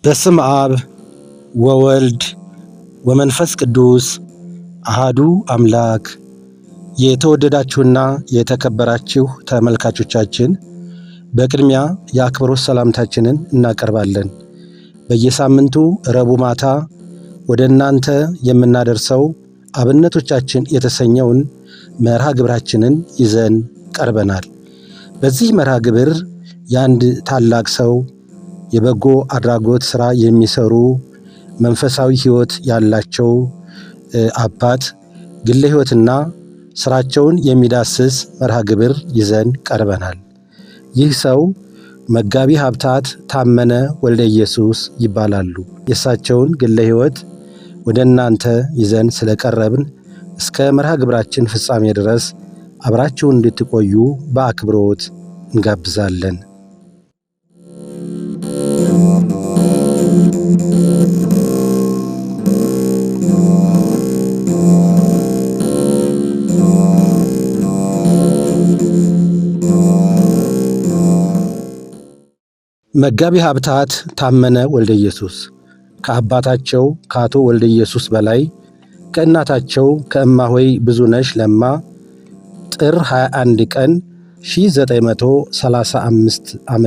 በስም አብ ወወልድ ወመንፈስ ቅዱስ አሃዱ አምላክ። የተወደዳችሁና የተከበራችሁ ተመልካቾቻችን፣ በቅድሚያ የአክብሮት ሰላምታችንን እናቀርባለን። በየሳምንቱ ረቡዕ ማታ ወደ እናንተ የምናደርሰው አብነቶቻችን የተሰኘውን መርሃ ግብራችንን ይዘን ቀርበናል። በዚህ መርሃ ግብር የአንድ ታላቅ ሰው፣ የበጎ አድራጎት ሥራ የሚሰሩ፣ መንፈሳዊ ሕይወት ያላቸው አባት ግለ ሕይወትና ስራቸውን የሚዳስስ መርሃ ግብር ይዘን ቀርበናል። ይህ ሰው መጋቢ ሀብታት ታመነ ወልደ ኢየሱስ ይባላሉ። የእሳቸውን ግለ ሕይወት ወደ እናንተ ይዘን ስለቀረብን እስከ መርሃ ግብራችን ፍጻሜ ድረስ አብራችሁን እንድትቆዩ በአክብሮት እንጋብዛለን። መጋቢ ሀብታት ታመነ ወልደ ኢየሱስ ከአባታቸው ከአቶ ወልደ ኢየሱስ በላይ፣ ከእናታቸው ከእማሆይ ብዙነሽ ለማ ጥር 21 ቀን 1935 ዓ.ም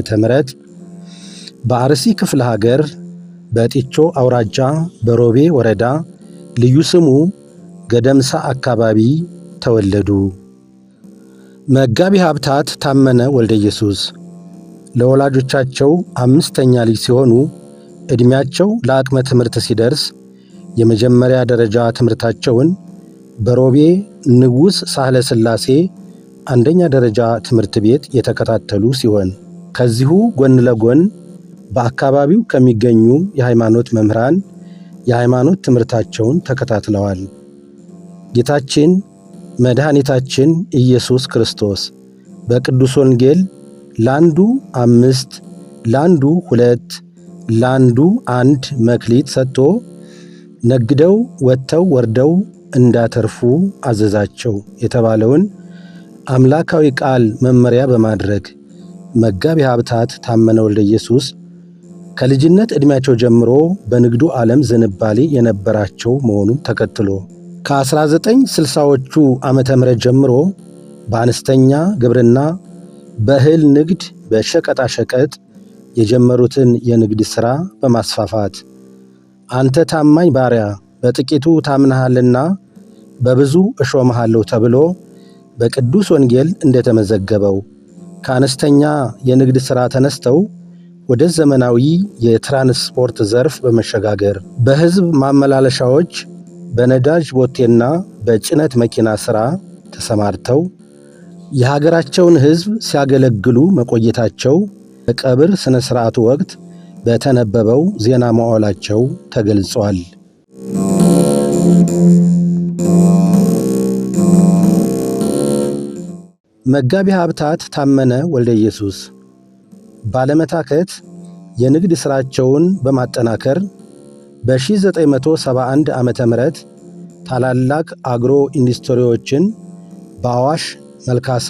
በአርሲ ክፍለ ሀገር በጢቾ አውራጃ በሮቤ ወረዳ ልዩ ስሙ ገደምሳ አካባቢ ተወለዱ። መጋቢ ሀብታት ታመነ ወልደ ኢየሱስ ለወላጆቻቸው አምስተኛ ልጅ ሲሆኑ፣ ዕድሜያቸው ለአቅመ ትምህርት ሲደርስ የመጀመሪያ ደረጃ ትምህርታቸውን በሮቤ ንጉሥ ሳህለ ሥላሴ አንደኛ ደረጃ ትምህርት ቤት የተከታተሉ ሲሆን፣ ከዚሁ ጎን ለጎን በአካባቢው ከሚገኙ የሃይማኖት መምህራን የሃይማኖት ትምህርታቸውን ተከታትለዋል። ጌታችን መድኃኒታችን ኢየሱስ ክርስቶስ በቅዱስ ወንጌል ለአንዱ አምስት፣ ለአንዱ ሁለት፣ ለአንዱ አንድ መክሊት ሰጥቶ ነግደው ወጥተው ወርደው እንዳተርፉ አዘዛቸው የተባለውን አምላካዊ ቃል መመሪያ በማድረግ መጋቢ ሀብታት ታመነ ወልደ ኢየሱስ ከልጅነት ዕድሜያቸው ጀምሮ በንግዱ ዓለም ዝንባሌ የነበራቸው መሆኑን ተከትሎ ከ1960ዎቹ ዓመተ ምህረት ጀምሮ በአነስተኛ ግብርና፣ በእህል ንግድ፣ በሸቀጣሸቀጥ የጀመሩትን የንግድ ሥራ በማስፋፋት አንተ ታማኝ ባሪያ፣ በጥቂቱ ታምነሃልና በብዙ እሾምሃለሁ ተብሎ በቅዱስ ወንጌል እንደተመዘገበው ከአነስተኛ የንግድ ሥራ ተነስተው ወደ ዘመናዊ የትራንስፖርት ዘርፍ በመሸጋገር በሕዝብ ማመላለሻዎች፣ በነዳጅ ቦቴና በጭነት መኪና ሥራ ተሰማርተው የሀገራቸውን ሕዝብ ሲያገለግሉ መቆየታቸው በቀብር ሥነ ሥርዓቱ ወቅት በተነበበው ዜና መዋዕላቸው ተገልጿል። መጋቢ ሀብታት ታመነ ወልደ ኢየሱስ ባለመታከት የንግድ ሥራቸውን በማጠናከር በ1971 ዓ.ም ታላላቅ አግሮ ኢንዱስትሪዎችን በአዋሽ መልካሳ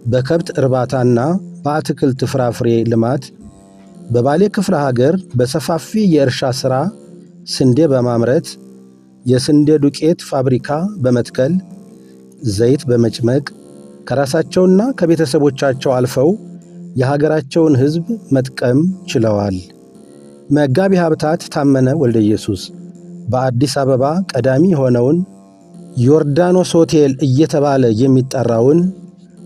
በከብት እርባታና በአትክልት ፍራፍሬ ልማት፣ በባሌ ክፍለ ሀገር በሰፋፊ የእርሻ ሥራ ስንዴ በማምረት፣ የስንዴ ዱቄት ፋብሪካ በመትከል፣ ዘይት በመጭመቅ ከራሳቸውና ከቤተሰቦቻቸው አልፈው የሀገራቸውን ሕዝብ መጥቀም ችለዋል። መጋቢ ሀብታት ታመነ ወልደ ኢየሱስ በአዲስ አበባ ቀዳሚ የሆነውን ዮርዳኖስ ሆቴል እየተባለ የሚጠራውን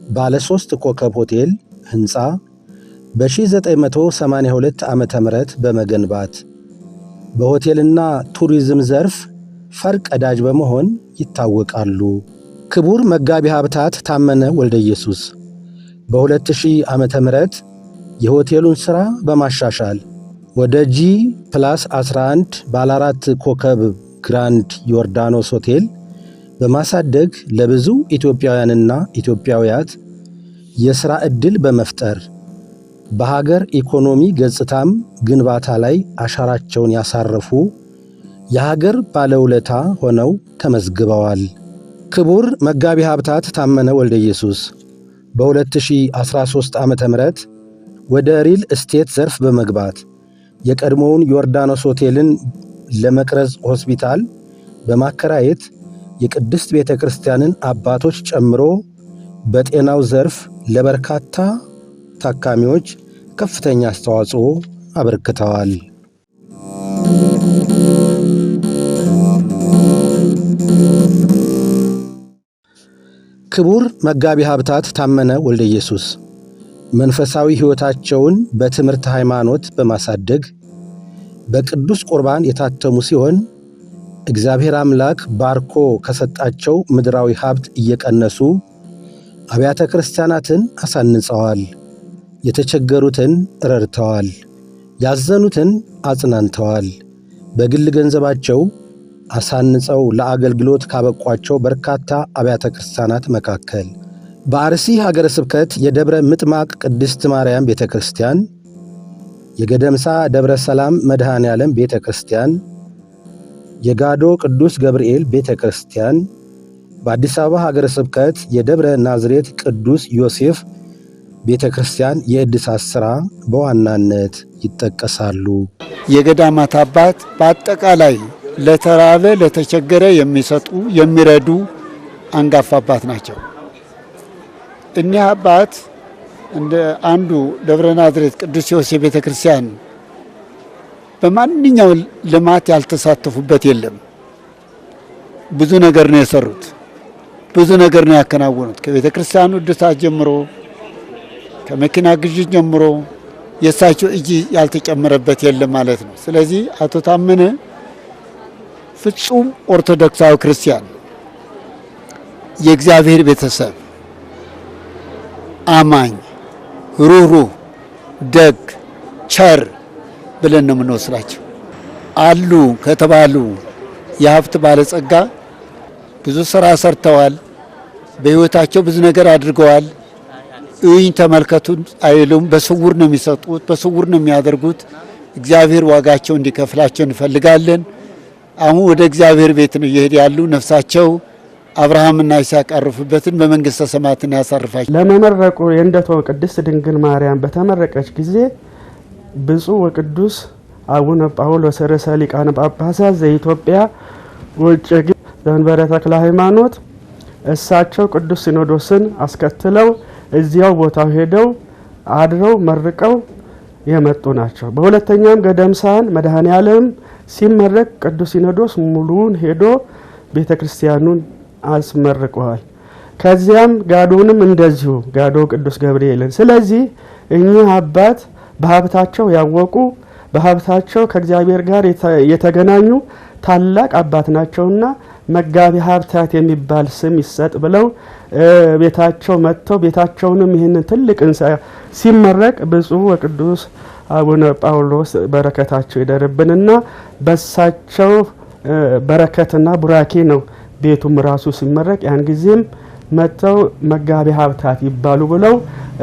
ባለ ሦስት ኮከብ ሆቴል ሕንፃ በ1982 ዓ.ም በመገንባት በሆቴልና ቱሪዝም ዘርፍ ፈር ቀዳጅ በመሆን ይታወቃሉ። ክቡር መጋቢ ሀብታት ታመነ ወልደ ኢየሱስ በ2000 ዓ.ም የሆቴሉን ሥራ በማሻሻል ወደ G plus 11 ባለ አራት ኮከብ ግራንድ ዮርዳኖስ ሆቴል በማሳደግ ለብዙ ኢትዮጵያውያንና ኢትዮጵያውያት የሥራ ዕድል በመፍጠር በሀገር ኢኮኖሚ ገጽታም ግንባታ ላይ አሻራቸውን ያሳረፉ የሀገር ባለውለታ ሆነው ተመዝግበዋል። ክቡር መጋቢ ሀብታት ታመነ ወልደ ኢየሱስ በ2013 ዓ.ም ወደ ሪል እስቴት ዘርፍ በመግባት የቀድሞውን ዮርዳኖስ ሆቴልን ለመቅረዝ ሆስፒታል በማከራየት የቅድስት ቤተ ክርስቲያንን አባቶች ጨምሮ በጤናው ዘርፍ ለበርካታ ታካሚዎች ከፍተኛ አስተዋጽኦ አበርክተዋል። ክቡር መጋቢ ሀብታት ታመነ ወልደ ኢየሱስ መንፈሳዊ ሕይወታቸውን በትምህርት ሃይማኖት በማሳደግ በቅዱስ ቁርባን የታተሙ ሲሆን እግዚአብሔር አምላክ ባርኮ ከሰጣቸው ምድራዊ ሀብት እየቀነሱ አብያተ ክርስቲያናትን አሳንጸዋል። የተቸገሩትን ረድተዋል። ያዘኑትን አጽናንተዋል። በግል ገንዘባቸው አሳንጸው ለአገልግሎት ካበቋቸው በርካታ አብያተ ክርስቲያናት መካከል በአርሲ ሀገረ ስብከት የደብረ ምጥማቅ ቅድስት ማርያም ቤተ ክርስቲያን፣ የገደምሳ ደብረ ሰላም መድኃኔ ዓለም ቤተ ክርስቲያን፣ የጋዶ ቅዱስ ገብርኤል ቤተ ክርስቲያን፣ በአዲስ አበባ ሀገረ ስብከት የደብረ ናዝሬት ቅዱስ ዮሴፍ ቤተ ክርስቲያን የእድሳት ሥራ በዋናነት ይጠቀሳሉ። የገዳማት አባት በአጠቃላይ ለተራበ ለተቸገረ የሚሰጡ የሚረዱ አንጋፋ አባት ናቸው። እኒህ አባት እንደ አንዱ ደብረ ናዝሬት ቅዱስ ዮሴፍ ቤተ ክርስቲያን በማንኛው ልማት ያልተሳተፉበት የለም። ብዙ ነገር ነው የሰሩት። ብዙ ነገር ነው ያከናወኑት። ከቤተ ክርስቲያኑ እድሳት ጀምሮ ከመኪና ግዢ ጀምሮ የእሳቸው እጅ ያልተጨመረበት የለም ማለት ነው። ስለዚህ አቶ ታመነ ፍጹም ኦርቶዶክሳዊ ክርስቲያን፣ የእግዚአብሔር ቤተሰብ፣ አማኝ፣ ሩህሩህ፣ ደግ፣ ቸር ብለን ነው የምንወስዳቸው። አሉ ከተባሉ የሀብት ባለጸጋ ብዙ ስራ ሰርተዋል። በህይወታቸው ብዙ ነገር አድርገዋል። እዩኝ ተመልከቱ አይሉም። በስውር ነው የሚሰጡት፣ በስውር ነው የሚያደርጉት። እግዚአብሔር ዋጋቸው እንዲከፍላቸው እንፈልጋለን። አሁን ወደ እግዚአብሔር ቤት ነው እየሄዱ ያሉ። ነፍሳቸው አብርሃምና ይስሐቅ ያረፉበትን በመንግስተ ሰማያትን ያሳርፋቸው። ለመመረቁ የእንደቶ ቅድስት ድንግል ማርያም በተመረቀች ጊዜ ብፁዕ ወቅዱስ አቡነ ጳውሎስ ርዕሰ ሊቃነ ጳጳሳት ዘኢትዮጵያ ወእጨጌ ዘመንበረ ተክለ ሃይማኖት እሳቸው ቅዱስ ሲኖዶስን አስከትለው እዚያው ቦታው ሄደው አድረው መርቀው የመጡ ናቸው። በሁለተኛም ገደምሳን መድኃኔ ዓለም ሲመረቅ ቅዱስ ሲኖዶስ ሙሉውን ሄዶ ቤተ ክርስቲያኑን አስመርቀዋል። ከዚያም ጋዶንም እንደዚሁ ጋዶ ቅዱስ ገብርኤልን። ስለዚህ እኚህ አባት በሀብታቸው ያወቁ በሀብታቸው ከእግዚአብሔር ጋር የተገናኙ ታላቅ አባት ናቸውና መጋቢ ሀብታት የሚባል ስም ይሰጥ ብለው ቤታቸው መጥተው ቤታቸውንም ይህንን ትልቅ ሕንፃ ሲመረቅ ብፁዕ ወቅዱስ አቡነ ጳውሎስ በረከታቸው ይደርብንና በሳቸው በረከትና ቡራኬ ነው ቤቱም ራሱ ሲመረቅ። ያን ጊዜም መጥተው መጋቢ ሀብታት ይባሉ ብለው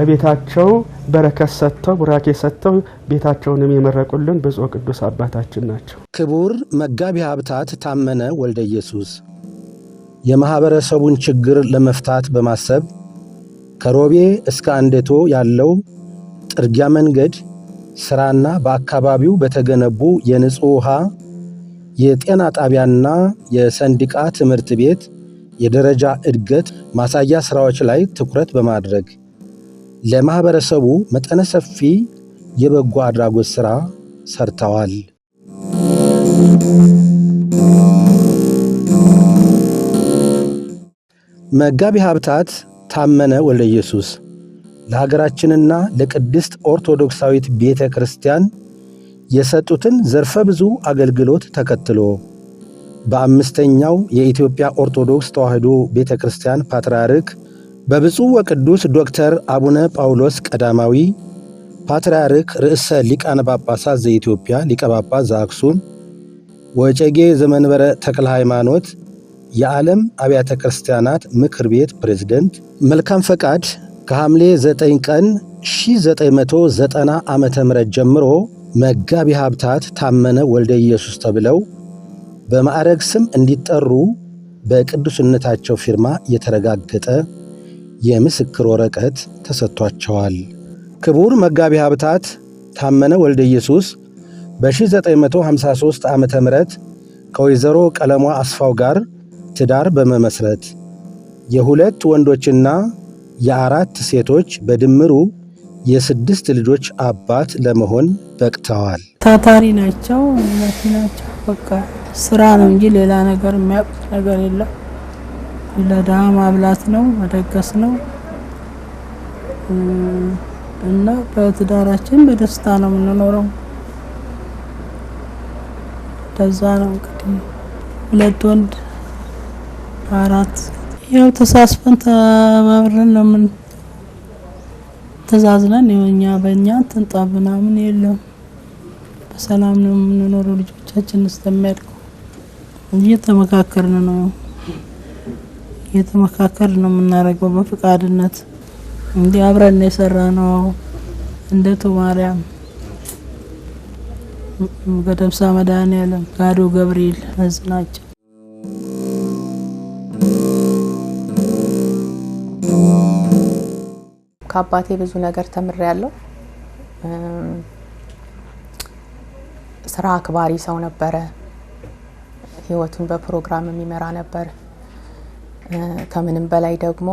ቤታቸው በረከት ሰጥተው ቡራኬ ሰጥተው ቤታቸውንም የመረቁልን ብፁዕ ቅዱስ አባታችን ናቸው። ክቡር መጋቢ ሀብታት ታመነ ወልደ ኢየሱስ የማህበረሰቡን ችግር ለመፍታት በማሰብ ከሮቤ እስከ አንደቶ ያለው ጥርጊያ መንገድ ስራና በአካባቢው በተገነቡ የንጹህ ውሃ የጤና ጣቢያና የሰንዲቃ ትምህርት ቤት የደረጃ እድገት ማሳያ ስራዎች ላይ ትኩረት በማድረግ ለማህበረሰቡ መጠነ ሰፊ የበጎ አድራጎት ስራ ሰርተዋል። መጋቢ ሀብታት ታመነ ወልደ ኢየሱስ ለሀገራችንና ለቅድስት ኦርቶዶክሳዊት ቤተ ክርስቲያን የሰጡትን ዘርፈ ብዙ አገልግሎት ተከትሎ በአምስተኛው የኢትዮጵያ ኦርቶዶክስ ተዋሕዶ ቤተ ክርስቲያን ፓትርያርክ በብፁዕ ወቅዱስ ዶክተር አቡነ ጳውሎስ ቀዳማዊ ፓትርያርክ ርዕሰ ሊቃነ ጳጳሳት ዘኢትዮጵያ ሊቀ ጳጳስ ዘአክሱም ወእጨጌ ዘመንበረ ተክለ ሃይማኖት የዓለም አብያተ ክርስቲያናት ምክር ቤት ፕሬዝደንት መልካም ፈቃድ ከሐምሌ 9 ቀን 1990 ዓመተ ምህረት ጀምሮ መጋቢ ሀብታት ታመነ ወልደ ኢየሱስ ተብለው በማዕረግ ስም እንዲጠሩ በቅዱስነታቸው ፊርማ የተረጋገጠ የምስክር ወረቀት ተሰጥቷቸዋል። ክቡር መጋቢ ሀብታት ታመነ ወልደ ኢየሱስ በ1953 ዓ ም ከወይዘሮ ቀለሟ አስፋው ጋር ትዳር በመመስረት የ2 ወንዶችና የ4 ሴቶች በድምሩ የ6 ልጆች አባት ለመሆን በቅተዋል። ታታሪ ናቸው፣ እውነት ናቸው። በቃ ስራ ነው እንጂ ሌላ ነገር የሚያውቁት ነገር የለም። ለድሀ ማብላት ነው፣ መደገስ ነው እና በትዳራችን በደስታ ነው የምንኖረው። እንደዛ ነው እንግዲህ 2 ወንድ 4 ያው ተሳስበን ተባብረን ነው ምን ተዛዝነን እኛ በእኛ እንትን ምናምን የለም። በሰላም ነው የምንኖረው ልጆቻችን እስከሚያድጉ እየተመካከርን ነው የምናደርገው በፍቃድነት። እንዲህ አብረን ነው የሰራነው። እንደ ቶማርያም ገደምሳ መድኃኔዓለም፣ ጋዶ ገብርኤል እነዚህ ናቸው። ከአባቴ ብዙ ነገር ተምሬያለሁ። ስራ አክባሪ ሰው ነበረ። ህይወቱን በፕሮግራም የሚመራ ነበር። ከምንም በላይ ደግሞ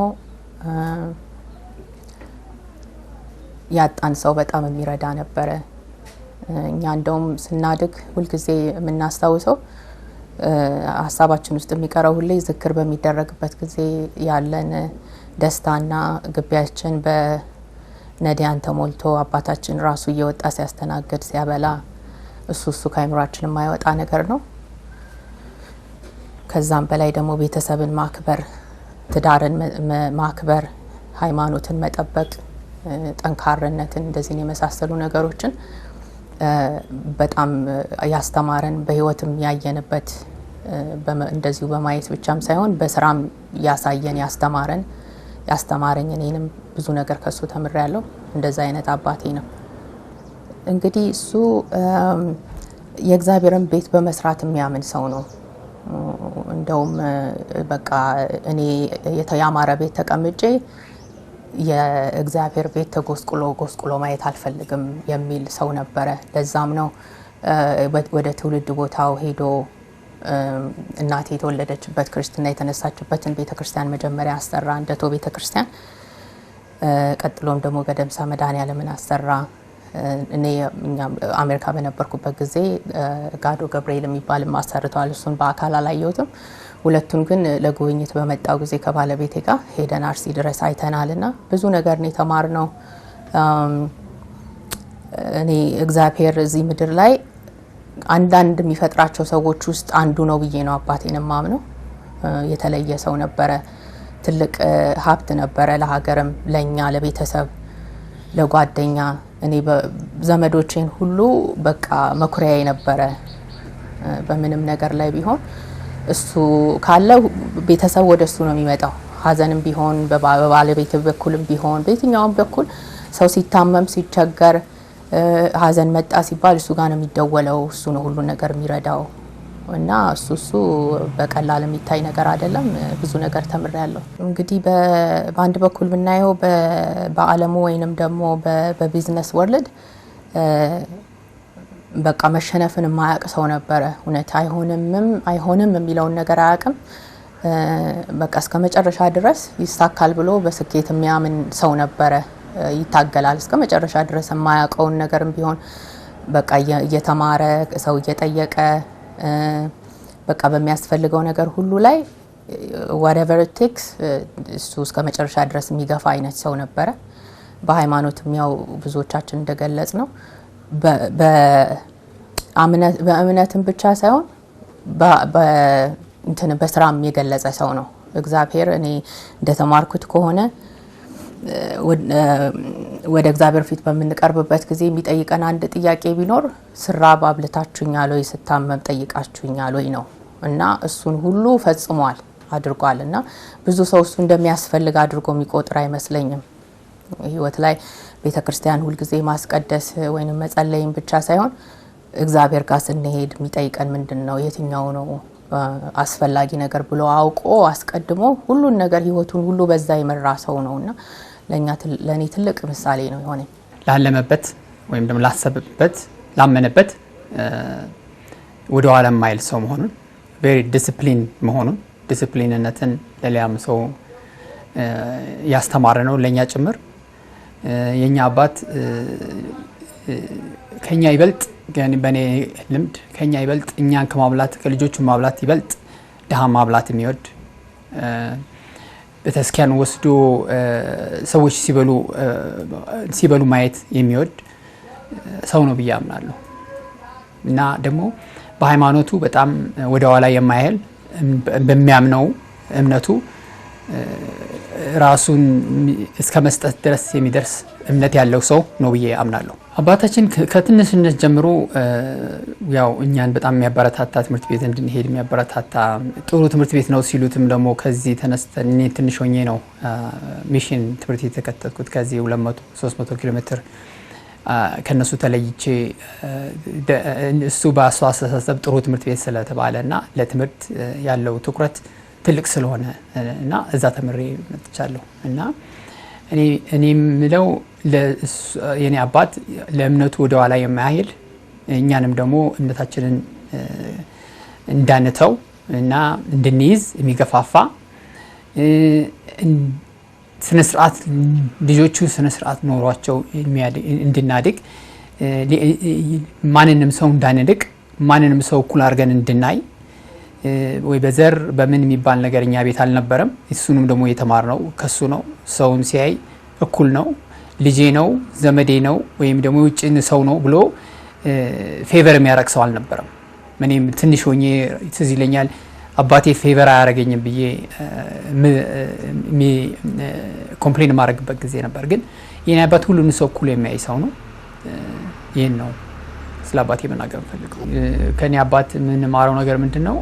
ያጣን ሰው በጣም የሚረዳ ነበረ። እኛ እንደውም ስናድግ ሁልጊዜ የምናስታውሰው ሀሳባችን ውስጥ የሚቀረው ሁሌ ዝክር በሚደረግበት ጊዜ ያለን ደስታና ግቢያችን በነዳያን ተሞልቶ አባታችን ራሱ እየወጣ ሲያስተናግድ ሲያበላ እሱ ከአእምሯችን የማይወጣ ነገር ነው። ከዛም በላይ ደግሞ ቤተሰብን ማክበር፣ ትዳርን ማክበር፣ ሃይማኖትን መጠበቅ፣ ጠንካራነትን እንደዚህ የመሳሰሉ ነገሮችን በጣም ያስተማረን በህይወትም ያየንበት እንደዚሁ በማየት ብቻም ሳይሆን በስራም ያሳየን ያስተማረኝ እኔንም ብዙ ነገር ከሱ ተምሬያለሁ። እንደዛ አይነት አባቴ ነው። እንግዲህ እሱ የእግዚአብሔርን ቤት በመስራት የሚያምን ሰው ነው። እንደውም በቃ እኔ ያማረ ቤት ተቀምጬ የእግዚአብሔር ቤት ተጎስቁሎ ጎስቁሎ ማየት አልፈልግም የሚል ሰው ነበረ። ለዛም ነው ወደ ትውልድ ቦታው ሄዶ እናቴ የተወለደችበት ክርስትና የተነሳችበትን ቤተክርስቲያን መጀመሪያ አሰራ፣ እንደቶ ቤተክርስቲያን። ቀጥሎም ደግሞ ገደምሳ መድኃኔዓለምን አሰራ። እኔ አሜሪካ በነበርኩበት ጊዜ ጋዶ ገብርኤል የሚባልም አሰርተዋል። እሱን በአካል አላየሁትም። ሁለቱን ግን ለጉብኝት በመጣው ጊዜ ከባለቤቴ ጋር ሄደን አርሲ ድረስ አይተናልና ብዙ ነገር ነው የተማርነው። እኔ እግዚአብሔር እዚህ ምድር ላይ አንዳንድ የሚፈጥራቸው ሰዎች ውስጥ አንዱ ነው ብዬ ነው አባቴን የማምነው። የተለየ ሰው ነበረ። ትልቅ ሀብት ነበረ ለሀገርም፣ ለኛ፣ ለቤተሰብ፣ ለጓደኛ። እኔ ዘመዶቼን ሁሉ በቃ መኩሪያዬ ነበረ። በምንም ነገር ላይ ቢሆን እሱ ካለ ቤተሰብ ወደ እሱ ነው የሚመጣው። ሀዘንም ቢሆን በባለቤት በኩልም ቢሆን በየትኛውም በኩል ሰው ሲታመም ሲቸገር ሀዘን መጣ ሲባል እሱ ጋር ነው የሚደወለው። እሱ ነው ሁሉ ነገር የሚረዳው እና እሱ በቀላል የሚታይ ነገር አይደለም። ብዙ ነገር ተምሬያለሁ። እንግዲህ በአንድ በኩል ብናየው በአለሙ ወይንም ደግሞ በ business world በቃ መሸነፍን የማያውቅ ሰው ነበረ። እውነት አይሆንም የሚለውን ነገር አያውቅም። በቃ እስከ መጨረሻ ድረስ ይሳካል ብሎ በስኬት የሚያምን ሰው ነበረ። ይታገላል እስከ መጨረሻ ድረስ የማያውቀውን ነገርም ቢሆን በቃ እየተማረ ሰው እየጠየቀ በቃ በሚያስፈልገው ነገር ሁሉ ላይ whatever it takes እሱ እስከ መጨረሻ ድረስ የሚገፋ አይነት ሰው ነበረ። በሃይማኖትም ያው ብዙዎቻችን እንደገለጽ ነው በእምነትም ብቻ ሳይሆን በስራም የገለጸ ሰው ነው። እግዚአብሔር እኔ እንደተማርኩት ከሆነ ወደ እግዚአብሔር ፊት በምንቀርብበት ጊዜ የሚጠይቀን አንድ ጥያቄ ቢኖር ስራብ አብልታችሁኛል ወይ፣ ስታመም ጠይቃችሁኛል ወይ ነው እና እሱን ሁሉ ፈጽሟል አድርጓል። እና ብዙ ሰው እሱ እንደሚያስፈልግ አድርጎ የሚቆጥር አይመስለኝም። ህይወት ላይ ቤተክርስቲያን ሁል ጊዜ ማስቀደስ ወይንም መጸለይም ብቻ ሳይሆን እግዚአብሔር ጋር ስንሄድ የሚጠይቀን ምንድነው፣ የትኛው ነው አስፈላጊ ነገር ብሎ አውቆ አስቀድሞ ሁሉን ነገር ህይወቱን ሁሉ በዛ የመራ ሰው ነውና ለኔ ትልቅ ምሳሌ ነው የሆነኝ። ላለመበት ወይም ደግሞ ላሰበበት ላመነበት ወደ ኋላ የማይል ሰው መሆኑን፣ very discipline መሆኑን፣ ዲስፕሊንነትን ለሌላም ሰው ያስተማረ ነው፣ ለእኛ ጭምር። የእኛ አባት ከኛ ይበልጥ፣ በእኔ ልምድ ከኛ ይበልጥ፣ እኛን ከማብላት፣ ከልጆቹ ማብላት ይበልጥ ድሃ ማብላት የሚወድ፣ ቤተክርስቲያን ወስዶ ሰዎች ሲበሉ ማየት የሚወድ ሰው ነው ብዬ አምናለሁ። እና ደግሞ በሃይማኖቱ በጣም ወደ ኋላ የማይል፣ በሚያምነው እምነቱ ራሱን እስከ መስጠት ድረስ የሚደርስ እምነት ያለው ሰው ነው ብዬ አምናለሁ። አባታችን ከትንሽነት ጀምሮ ያው እኛን በጣም የሚያበረታታ፣ ትምህርት ቤት እንድንሄድ የሚያበረታታ፣ ጥሩ ትምህርት ቤት ነው ሲሉትም ደግሞ ከዚህ ተነስተን፣ እኔ ትንሽ ሆኜ ነው mission ትምህርት ቤት የተከተትኩት፣ ከዚህ 200 300 ኪሎ ሜትር ከነሱ ተለይቼ፣ እሱ በእሱ አስተሳሰብ ጥሩ ትምህርት ቤት ስለተባለ እና ለትምህርት ያለው ትኩረት ትልቅ ስለሆነ እና እዛ ተምሬ መጥቻለሁ። እና እኔ የምለው የኔ አባት ለእምነቱ ወደኋላ የማይል፣ እኛንም ደግሞ እምነታችንን እንዳንተው እና እንድንይዝ የሚገፋፋ፣ ስነ ስርዓት፣ ልጆቹ ስነ ስርዓት ኖሯቸው እንድናድግ፣ ማንንም ሰው እንዳንንቅ፣ ማንንም ሰው እኩል አድርገን እንድናይ፣ ወይ በዘር በምን የሚባል ነገር እኛ ቤት አልነበረም። እሱንም ደግሞ የተማርነው ከሱ ነው። ሰውን ሲያይ እኩል ነው፣ ልጄ ነው፣ ዘመዴ ነው ወይም ደግሞ የውጭን ሰው ነው ብሎ favor የሚያደርግ ሰው አልነበረም። እኔም ትንሽ ሆኜ ትዝ ይለኛል አባቴ favor አያደርገኝም ብዬ complain የማደርግበት ጊዜ ነበር። ግን የኔ አባት ሁሉን ሰው እኩል የሚያይ ሰው ነው። ይህን ነው ስለ አባቴ መናገር የምፈልገው። ከኔ አባት የምንማረው ነገር ምንድን ነው?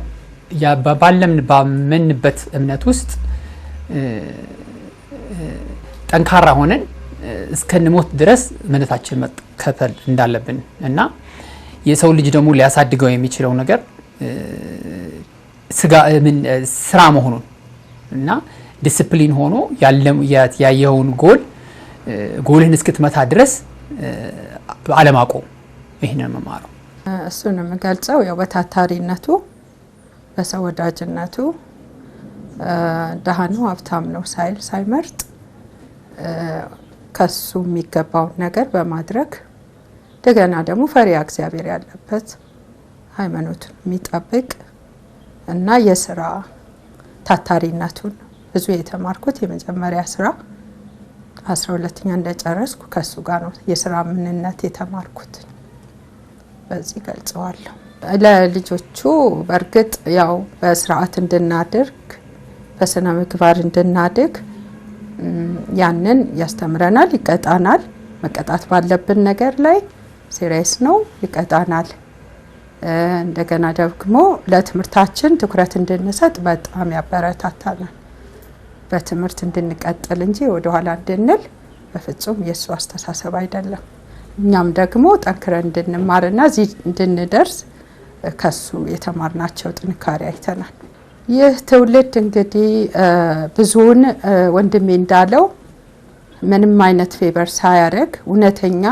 ባለምን ባመንበት እምነት ውስጥ ጠንካራ ሆነን እስከንሞት ድረስ እምነታችን መከተል እንዳለብን እና የሰው ልጅ ደግሞ ሊያሳድገው የሚችለው ነገር ስጋ ምን ስራ መሆኑን እና ዲስፕሊን ሆኖ ያየኸውን ጎልህን እስክትመታ ድረስ አለማቆም፣ ይህንን መማረው። እሱን የምገልጸው ያው በታታሪነቱ፣ በሰው ወዳጅነቱ፣ ደሃ ነው ሀብታም ነው ሳይል፣ ሳይመርጥ ከሱ የሚገባውን ነገር በማድረግ፣ እንደገና ደግሞ ፈሪሃ እግዚአብሔር ያለበት፣ ሃይማኖቱን የሚጠብቅ እና የስራ ታታሪነቱን ብዙ የተማርኩት የመጀመሪያ ስራ 12ኛ እንደጨረስኩ ከሱ ጋር ነው የስራ ምንነት የተማርኩት። በዚህ ገልጸዋለሁ። ለልጆቹ በእርግጥ ያው በስርዓት እንድናድርግ፣ በስነ ምግባር እንድናድግ ያንን ያስተምረናል፣ ይቀጣናል። መቀጣት ባለብን ነገር ላይ serious ነው፣ ይቀጣናል። እንደገና ደግሞ ለትምህርታችን ትኩረት እንድንሰጥ በጣም ያበረታታናል። በትምህርት እንድንቀጥል እንጂ ወደኋላ እንድንል በፍጹም የእሱ አስተሳሰብ አይደለም። እኛም ደግሞ ጠንክረን እንድንማርና እዚህ እንድንደርስ ከሱ የተማርናቸው ጥንካሬ አይተናል። ይህ ትውልድ እንግዲህ ብዙውን ወንድሜ እንዳለው ምንም አይነት favor ሳያደርግ፣ እውነተኛ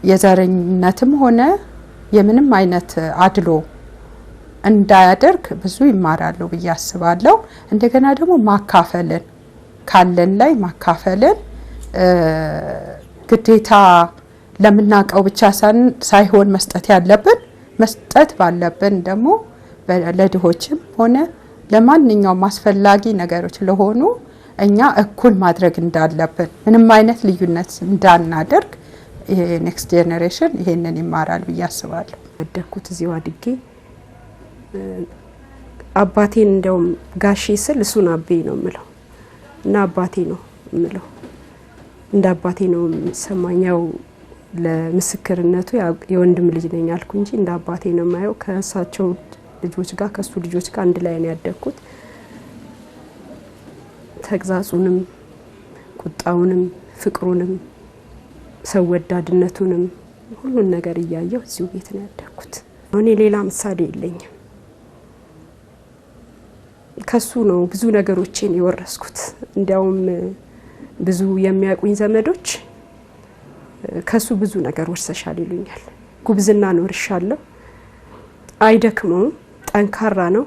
የዘረኝነትም ሆነ የምንም አይነት አድሎ እንዳያደርግ ብዙ ይማራሉ ብዬ አስባለሁ። እንደገና ደግሞ ማካፈልን፣ ካለን ላይ ማካፈልን ግዴታ ለምናውቀው ብቻ ሳይሆን መስጠት ያለብን፣ መስጠት ባለብን ደግሞ ለድሆችም ሆነ ለማንኛውም አስፈላጊ ነገሮች ለሆኑ እኛ እኩል ማድረግ እንዳለብን፣ ምንም አይነት ልዩነት እንዳናደርግ ይሄ next generation ይሄንን ይማራል ብዬ አስባለሁ። ያደግኩት እዚሁ አድጌ አባቴን እንደውም ጋሼ ስል እሱን አቤ ነው የምለው እና አባቴ ነው የምለው፣ እንደ አባቴ ነው የሚሰማኝ። ያው ለምስክርነቱ የወንድም ልጅ ነኝ አልኩ እንጂ እንደ አባቴ ነው የማየው። ከእሳቸው ልጆች ጋር፣ ከእሱ ልጆች ጋር አንድ ላይ ነው ያደግኩት። ተግዛጹንም፣ ቁጣውንም፣ ፍቅሩንም፣ ሰው ወዳድነቱንም ሁሉን ነገር እያየሁ እዚሁ ቤት ነው ያደግኩት። እኔ ሌላ ምሳሌ የለኝም። ከሱ ነው ብዙ ነገሮችን የወረስኩት። እንዲያውም ብዙ የሚያውቁኝ ዘመዶች ከሱ ብዙ ነገር ወርሰሻል ይሉኛል። ጉብዝናን ወርሻለሁ። አይደክመውም፣ ጠንካራ ነው።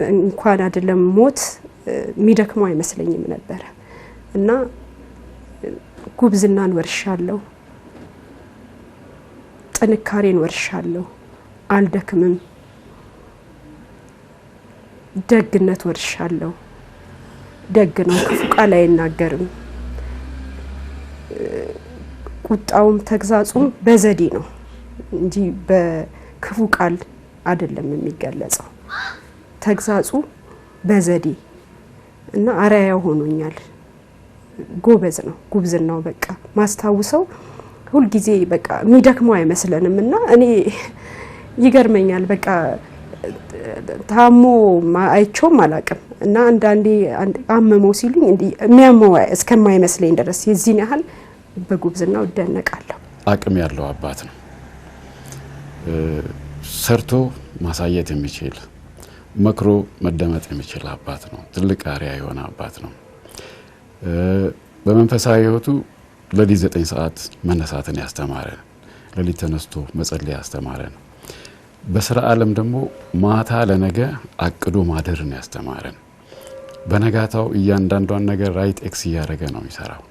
እንኳን አይደለም ሞት የሚደክመው አይመስለኝም ነበረ እና ጉብዝናን ወርሻለሁ፣ ጥንካሬን ወርሻለሁ፣ አልደክምም፣ ደግነት ወርሻለሁ። ደግ ነው፣ ክፉ ቃል አይናገርም። ቁጣውም ተግሳጹም በዘዴ ነው እንጂ በክፉ ቃል አይደለም የሚገለጸው። ተግሳጹ በዘዴ እና አርአያ ሆኖኛል። ጎበዝ ነው፣ ጉብዝናው በቃ ማስታውሰው ሁልጊዜ በቃ የሚደክመው አይመስለንም እና እኔ ይገርመኛል። በቃ ታሞ አይቼውም አላቅም እና አንዳንዴ አመመው ሲሉኝ እንዲህ የሚያመው እስከማይመስለኝ ድረስ የዚህን ያህል በጉብዝናው እደነቃለሁ። አቅም ያለው አባት ነው። ሰርቶ ማሳየት የሚችል፣ መክሮ መደመጥ የሚችል አባት ነው። ትልቅ አርአያ የሆነ አባት ነው። በመንፈሳዊ ሕይወቱ ሌሊት 9 ሰዓት መነሳትን ያስተማረን፣ ሌሊት ተነስቶ መጸለይ ያስተማረን፣ በስራ ዓለም ደግሞ ማታ ለነገ አቅዶ ማደርን ያስተማረን፣ በነጋታው እያንዳንዷን ነገር right X እያደረገ ነው የሚሰራው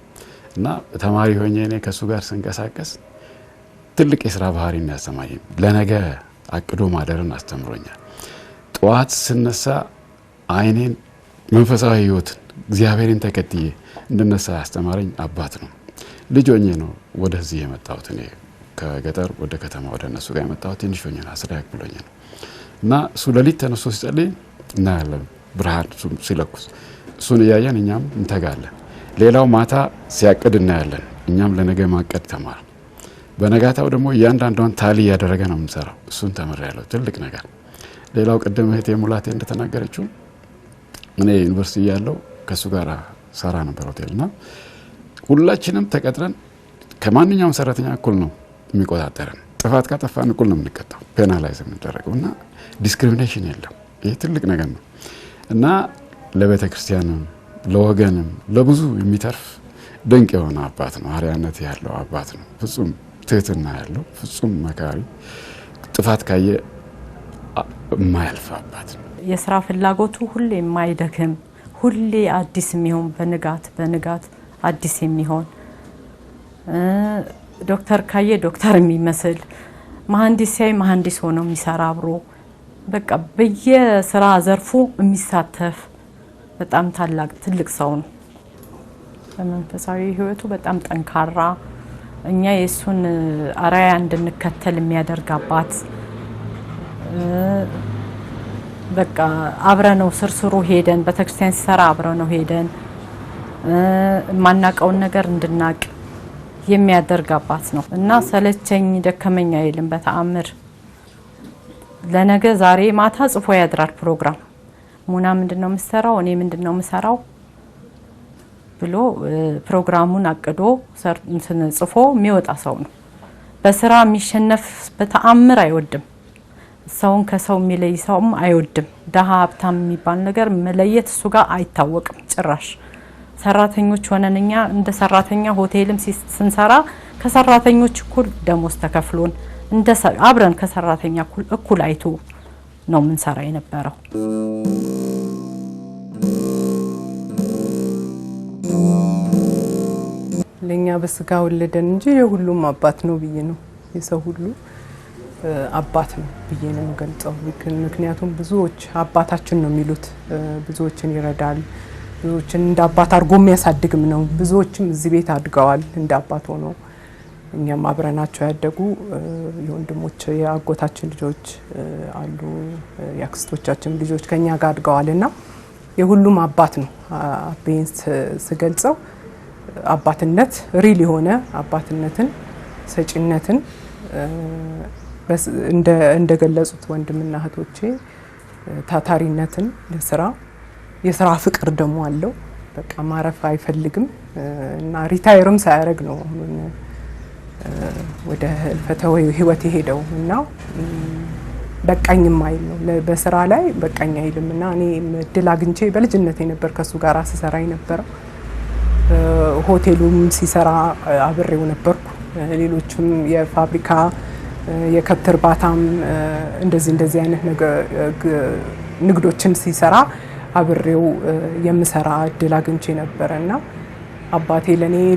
እና ተማሪ ሆኜ እኔ ከእሱ ጋር ስንቀሳቀስ ትልቅ የስራ ባህሪን ያስተማረኝ፣ ለነገ አቅዶ ማደርን አስተምሮኛል። ጠዋት ስነሳ አይኔን መንፈሳዊ ሕይወትን እግዚአብሔርን ተከትዬ እንድነሳ ያስተማረኝ አባት ነው። ልጅ ሆኜ ነው ወደዚህ የመጣሁት። እኔ ከገጠር ወደ ከተማ ወደ እነሱ ጋር የመጣሁት ትንሽ ሆኜ ነው፣ 10 ክፍል ሆኜ ነው እና እሱ ሌሊት ተነስቶ ሲጸልይ እናያለን። ብርሃን ሲለኩስ እሱን እያየን እኛም እንተጋለን። ሌላው ማታ ሲያቅድ እናያለን። እኛም ለነገ ማቀድ ተማርን። በነጋታው ደግሞ እያንዳንዷን tally እያደረገ ነው የምንሰራው። እሱን ተምሬያለሁ፣ ትልቅ ነገር። ሌላው ቅድም እህቴ ሙላቴ እንደተናገረችው እኔ ዩኒቨርሲቲ እያለሁ ከእሱ ጋር ሰራ ነበር ሆቴል እና ሁላችንም ተቀጥረን ከማንኛውም ሰራተኛ እኩል ነው የሚቆጣጠረን። ጥፋት ካጠፋን እኩል ነው የምንቀጣው፣ penalize የምንደረገው እና discrimination የለም። ይህ ትልቅ ነገር ነው እና ለቤተ ክርስቲያንም ለወገንም ለብዙ የሚተርፍ ድንቅ የሆነ አባት ነው። አርአያነት ያለው አባት ነው። ፍጹም ትህትና ያለው፣ ፍጹም መካሪ፣ ጥፋት ካየ የማያልፍ አባት ነው። የስራ ፍላጎቱ ሁሌ የማይደክም፣ ሁሌ አዲስ የሚሆን፣ በንጋት በንጋት አዲስ የሚሆን፣ ዶክተር ካየ ዶክተር የሚመስል፣ መሀንዲስ ሲያይ መሀንዲስ ሆኖ የሚሰራ፣ አብሮ በቃ በየስራ ዘርፉ የሚሳተፍ በጣም ታላቅ ትልቅ ሰው ነው። በመንፈሳዊ ሕይወቱ በጣም ጠንካራ፣ እኛ የእሱን አርአያ እንድንከተል የሚያደርግ አባት። በቃ አብረነው ስርስሩ ሄደን ቤተክርስቲያን ሲሰራ አብረነው ሄደን የማናውቀውን ነገር እንድናቅ የሚያደርግ አባት ነው እና ሰለቸኝ ደከመኝ አይልም በተአምር። ለነገ ዛሬ ማታ ጽፎ ያድራል ፕሮግራም። ሙና ምንድነው የምሰራው፣ እኔ ምንድነው የምሰራው ብሎ ፕሮግራሙን አቅዶ ጽፎ የሚወጣ ሰው ነው። በስራ የሚሸነፍ በተአምር አይወድም። ሰውን ከሰው የሚለይ ሰውም አይወድም። ደሃ ሀብታም የሚባል ነገር መለየት እሱ ጋር አይታወቅም ጭራሽ። ሰራተኞች ሆነን እኛ እንደ ሰራተኛ ሆቴልም ስንሰራ ከሰራተኞች እኩል ደሞዝ ተከፍሎን እንደ አብረን ከሰራተኛ እኩል አይቶ ነው የምንሰራ የነበረው። ለኛ በስጋ ወለደን እንጂ የሁሉም አባት ነው ብዬ ነው፣ የሰው ሁሉ አባት ነው ብዬ ነው የምገልጸው። ምክንያቱም ብዙዎች አባታችን ነው የሚሉት፣ ብዙዎችን ይረዳል፣ ብዙዎችን እንደ አባት አድርጎ የሚያሳድግም ነው። ብዙዎችም እዚህ ቤት አድገዋል እንደ አባት ሆኖ፣ እኛም አብረናቸው ያደጉ የወንድሞች የአጎታችን ልጆች አሉ፣ የአክስቶቻችን ልጆች ከኛ ጋር አድገዋል እና የሁሉም አባት ነው። አቤን ስገልጸው አባትነት real የሆነ አባትነትን፣ ሰጪነትን እንደገለጹት ወንድምና እህቶቼ ታታሪነትን፣ ለስራ የስራ ፍቅር ደግሞ አለው። በቃ ማረፍ አይፈልግም እና retire ም ሳያደርግ ነው አሁን ወደ ህልፈተ ህይወት የሄደው እና በቃኝ የማይል ነው። በስራ ላይ በቃኝ አይልም እና እኔ እድል አግኝቼ በልጅነቴ ነበር ከሱ ጋር ስሰራ የነበረው። ሆቴሉም ሲሰራ አብሬው ነበርኩ። ሌሎችም የፋብሪካ የከብት እርባታም እንደዚህ እንደዚህ አይነት ንግዶችን ሲሰራ አብሬው የምሰራ እድል አግኝቼ ነበረ እና አባቴ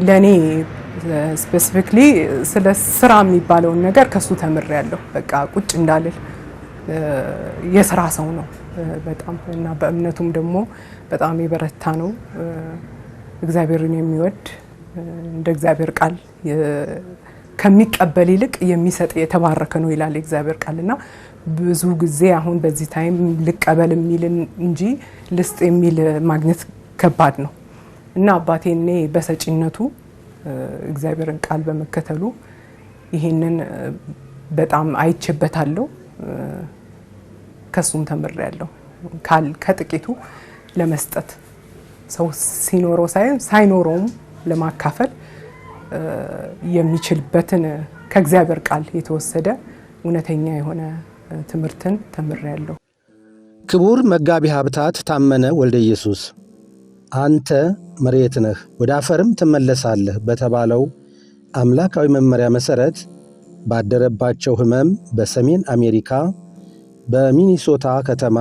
ለኔ specifically ስለ ስራ የሚባለውን ነገር ከሱ ተምሬያለሁ። በቃ ቁጭ እንዳልል የስራ ሰው ነው በጣም እና በእምነቱም ደግሞ በጣም የበረታ ነው። እግዚአብሔርን የሚወድ እንደ እግዚአብሔር ቃል ከሚቀበል ይልቅ የሚሰጥ የተባረከ ነው ይላል የእግዚአብሔር ቃልና ብዙ ጊዜ አሁን በዚህ time ልቀበል የሚል እንጂ ልስጥ የሚል ማግኘት ከባድ ነው እና አባቴ እኔ በሰጪነቱ እግዚአብሔርን ቃል በመከተሉ ይሄንን በጣም አይቼበታለሁ። ከሱም ተምሬያለሁ። ከጥቂቱ ለመስጠት ሰው ሲኖረው ሳይኖረውም ለማካፈል የሚችልበትን ከእግዚአብሔር ቃል የተወሰደ እውነተኛ የሆነ ትምህርትን ተምሬያለሁ። ክቡር መጋቢ ሀብታት ታመነ ወልደ ኢየሱስ አንተ መሬት ነህ ወደ አፈርም ትመለሳለህ በተባለው አምላካዊ መመሪያ መሰረት ባደረባቸው ሕመም በሰሜን አሜሪካ በሚኒሶታ ከተማ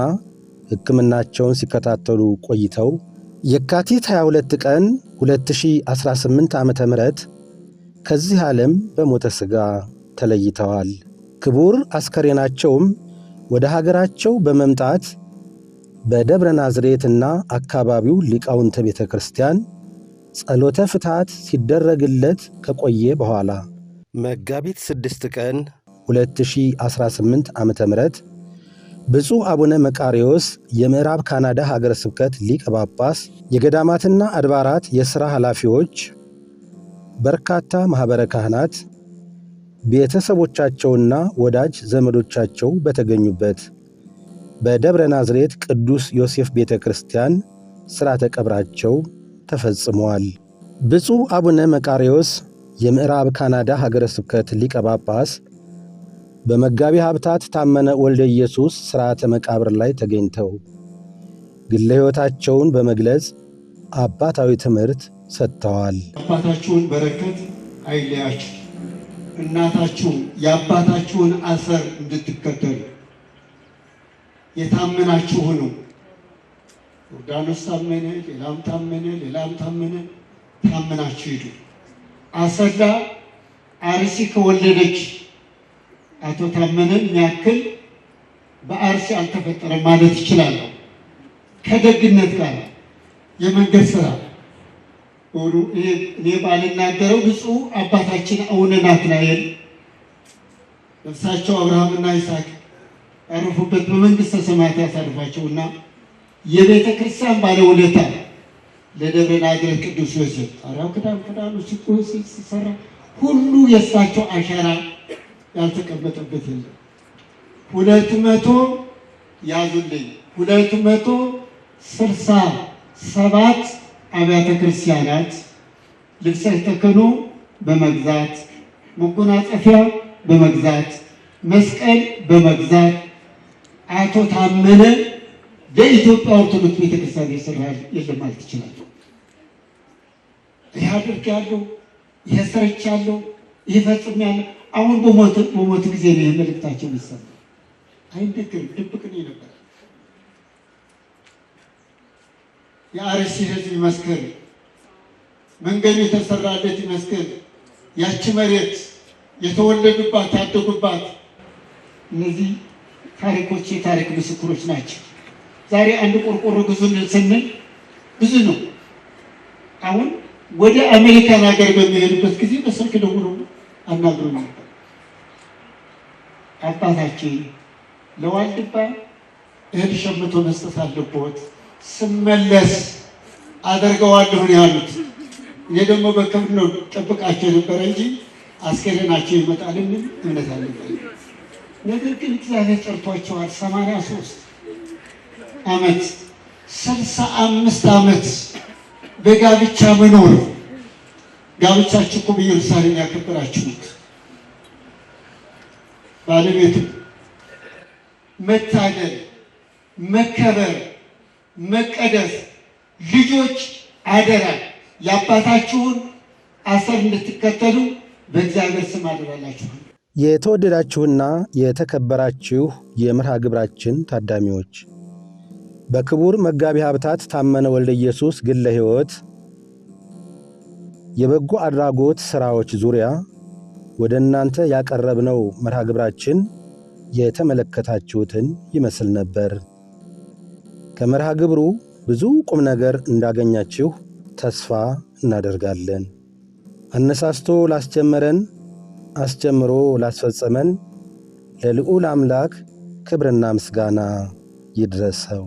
ሕክምናቸውን ሲከታተሉ ቆይተው የካቲት 22 ቀን 2018 ዓ.ም ከዚህ ዓለም በሞተ ሥጋ ተለይተዋል። ክቡር አስከሬናቸውም ወደ ሀገራቸው በመምጣት በደብረ ናዝሬትና አካባቢው ሊቃውንተ ቤተ ክርስቲያን ጸሎተ ፍትሐት ሲደረግለት ከቆየ በኋላ መጋቢት 6 ቀን 2018 ዓ.ም ብፁዕ አቡነ መቃርዮስ የምዕራብ ካናዳ ሀገረ ስብከት ሊቀ ጳጳስ፣ የገዳማትና አድባራት የሥራ ኃላፊዎች፣ በርካታ ማኅበረ ካህናት፣ ቤተሰቦቻቸውና ወዳጅ ዘመዶቻቸው በተገኙበት በደብረ ናዝሬት ቅዱስ ዮሴፍ ቤተ ክርስቲያን ሥርዓተ ቀብራቸው ተፈጽሟል። ብፁዕ አቡነ መቃርዮስ የምዕራብ ካናዳ ሀገረ ስብከት ሊቀ ጳጳስ በመጋቢ ሀብታት ታመነ ወልደ ኢየሱስ ሥርዓተ መቃብር ላይ ተገኝተው ግለ ሕይወታቸውን በመግለጽ አባታዊ ትምህርት ሰጥተዋል። አባታችሁን በረከት አይለያችሁ። እናታችሁ የአባታችሁን አሰር እንድትከተሉ የታመናችሁ ሁኑ። ዮርዳኖስ ታመነ፣ ሌላም ታመነ፣ ሌላም ታመነ። ታመናችሁ ሂዱ። አሰላ አርሲ ከወለደች አቶ ታመነን የሚያክል በአርሲ አልተፈጠረም ማለት ይችላለሁ። ከደግነት ጋር የመንገድ ስራ እኔ ባልናገረው ብፁዕ አባታችን አቡነ ናትናኤል ነፍሳቸው አብርሃምና ይስሐቅ ያረፉበት በመንግሥተ ሰማያት ያሳርፋቸውና የቤተ ክርስቲያን ባለውለታ ለደብረ ናዝሬት ቅዱስ ዮሴፍ ጣሪያው ክዳኑ ሲሰራ ሁሉ የእሳቸው አሻራ ያልተቀመጠበት የለም። 200 ያዙልኝ 267 አብያተ ክርስቲያናት ልብሰ ተክህኖ በመግዛት መጎናጸፊያ በመግዛት መስቀል በመግዛት አቶ ታመነ ለኢትዮጵያ ኦርቶዶክስ ቤተክርስቲያን የሰራ የለም ማለት ይችላል። ይህ አድርጌያለሁ፣ ይህ ሰርቻለሁ፣ ይህ ፈጽሜያለሁ። አሁን በሞት ጊዜ ነው ይህ መልእክታቸው የሚሰማው። አይነገርም፣ ድብቅ ነው የነበረ። የአርሲ ሕዝብ ይመስክር፣ መንገዱ የተሰራለት ይመስክር። ያቺ መሬት የተወለዱባት ያደጉባት እነዚህ ታሪኮች የታሪክ ምስክሮች ናቸው። ዛሬ አንድ ቆርቆሮ ግዙልን ስንል ብዙ ነው። አሁን ወደ አሜሪካን ሀገር በሚሄዱበት ጊዜ በስልክ ደውሎ አናግሮኝ ነበር። አባታችን ለዋልድባ እህል ሸምቶ መስጠት አለብዎት፣ ስመለስ አደርገዋለሁ ነው ያሉት። እኔ ደግሞ በክብር ነው ጠብቃቸው የነበረ እንጂ አስከሬናቸው ይመጣል የሚል እምነት አልነበረኝም። ነገር ግን እግዚአብሔር ጠርቷቸዋል። 83 ዓመት 65 ዓመት በጋብቻ መኖር። ጋብቻችሁ እኮ በኢየሩሳሌም ያከበራችሁት ባለቤቱ መታደል፣ መከበር፣ መቀደስ፣ ልጆች አደራ የአባታችሁን አሰር እንድትከተሉ በእግዚአብሔር ስም አደራላችኋል። የተወደዳችሁና የተከበራችሁ የመርሃ ግብራችን ታዳሚዎች፣ በክቡር መጋቢ ሀብታት ታመነ ወልደ ኢየሱስ ግለ ሕይወት የበጎ አድራጎት ሥራዎች ዙሪያ ወደ እናንተ ያቀረብነው መርሃ ግብራችን የተመለከታችሁትን ይመስል ነበር። ከመርሃ ግብሩ ብዙ ቁም ነገር እንዳገኛችሁ ተስፋ እናደርጋለን። አነሳስቶ ላስጀመረን፣ አስጀምሮ ላስፈጸመን ለልዑል አምላክ ክብርና ምስጋና ይድረሰው።